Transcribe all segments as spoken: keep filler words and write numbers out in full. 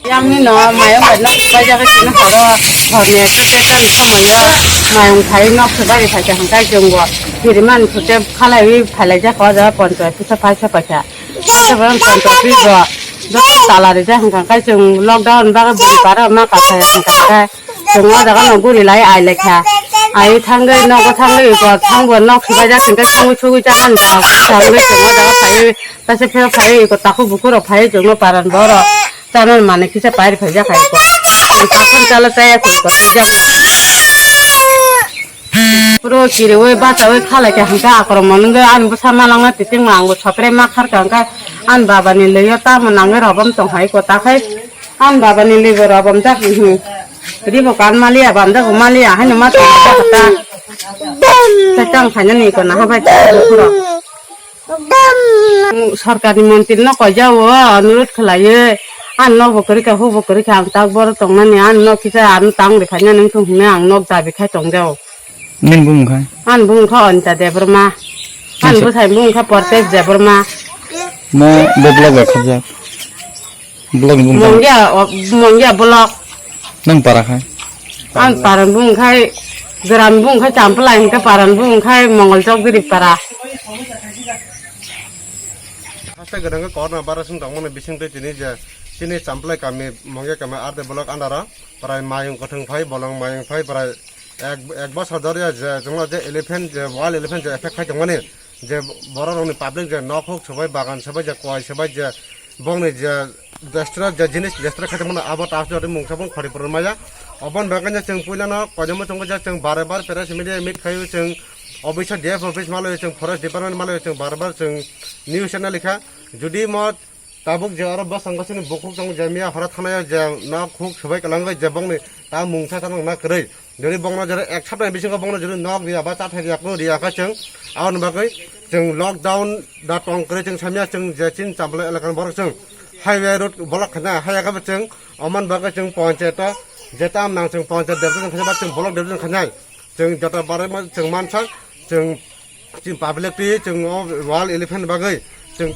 Yang ni no mayung bai nok bai jaga sini horo, hor ni exercise ni somoyo mayung phai nok se bari phai hangkai chungo. Kiriman sute khalai wi phalai jak o jaga poncho pisa paisa paisa. Paisa borok poncho pi bo. Joto tala rijak hwnkha khe chwng lockdown bagwi bwrwi para ma kasaya hwnkha khe chwng o jaga no guri lai ai lai kha. Ai thangwi nogo thangwi iko thangbo nok swbaijak hwnkhe songwi sugwi chana hwnkha khe thangwi chwng o jaga phaiwi kaisa phiyok phaiwi iko takhuk bukhuk rok phaiwi chwngno paran borok chana manwi kisa pairi phaijak hai iko. Chwng takhuk chala chaya iko iko swijak. Puro kiriwi bachawi khalai kha hwnkhe akromon wngwi ani bwsa malangna titingma angbo sotrai ma kharkha hwnkhe ani babani lwio tamo nangwi robom tong hai kota khai ani babani lwibo robom jak hmm. Ribo kan maliya bamjago maliya haino ma tong jak ta. Tei tang khainani iko naha bai ta bukhuro. Sorkarni montri no koijao onurot khlaiwi ani nokbo kwrwi kha hukbo kwrwi kha ang tak boro tongnani ani nok kisa ani tang rwkhaina nangthung hwnwi ang nok dabi khai tongjao. Nini bumung khai? Ani bumung kha Anita Debbarma. Ani bwsai bumung kha Portes Debbarma. Mo bo block bai khajak. Block ni bumung. Mongya o, mongya block. Nang para khai? Ani paran bumung khai, gram bumung khai Champlai hingke paran bumung khai Mongol Chowdhury para. Haste gwnang khe corona virus wng tongmani bising twi tini je chini Champlai kami mongya kami arte block andaro prai mayung kwthwng phai bolong mayung phai prai Ek, ek bosor dhoriya je chwngno je elephant, je wild elephant je attack khai tongmani, je borok rokni public je nok huk swbai, bagan swbai, je koi swbai, je bongni je destroy, je jinis destroy khai tongmani, abo task jodi mungsa bung khori purun maya. Oboni bagwi no chwng puilano koijakma chwngkha je chwng bare bar press media meet khaio chwng office D F office malai chwng forest department malai chwng bare bar chwng news channel likha. Jodi mo Tabuk je oro bwskango chini bukhuk tongo je miya hora thanaio je nok huk swbai kwlangwi je bongni ta mungsa chana nang na kwrwi. Jodi bongno jora ek saptani bisingo bongno jodi nok riya ba chathai riya kunu riya khe chwng aboni bagwi chwng lockdown da tong kwrwi chwng samya chwng je chini Champlai elakani borok chwng highway road block khaina haya khe bo chwng omoni bagwi chwng panchayat o je tam nang chwng panchayat deputation khaina ba chwng block deputation khainai. Chwng jota barwi ma chwng mansa chwng Chini public twi chwng o wild elephant bagwi chwng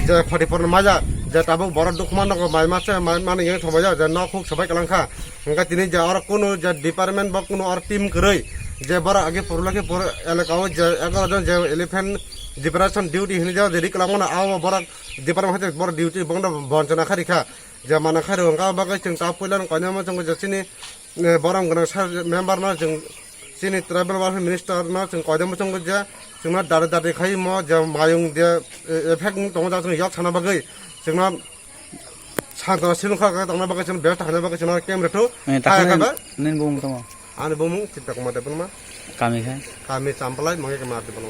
je khoti porno maya je tabuk borok dukhu mano ko mai masa mai mani yang thomaya je nok huk swbai kalang kha. Hingke tini je oro kunu je department bo kunu oro team kwrwi je borok agi purula khe pur elaka o je egaroh jon je elephant liberation duty hinwi je ri kalang mano abo borok department hai borok duty bongno bonchona kha rikha je mana kha rw hingke abo bagwi chwng ta puila no koinama chwng je chini eh, borok gwnang sir member no chwng chini tribal welfare minister no chwng koijakma chwngkha je chwngno dare dare khai mo je mayung je eh, effect wng tongo jak chwng yok sana bagwi chwngno santra silung kha kha tongna bagwi chwngno best thangna bagwi chwngno camp rwthu. Eh, hai takhwlai kha ba nini bumung tamo? Ani bumung Chitrakuma Debbarma. Kami khe? Kami Champlai mangya khe mati bono.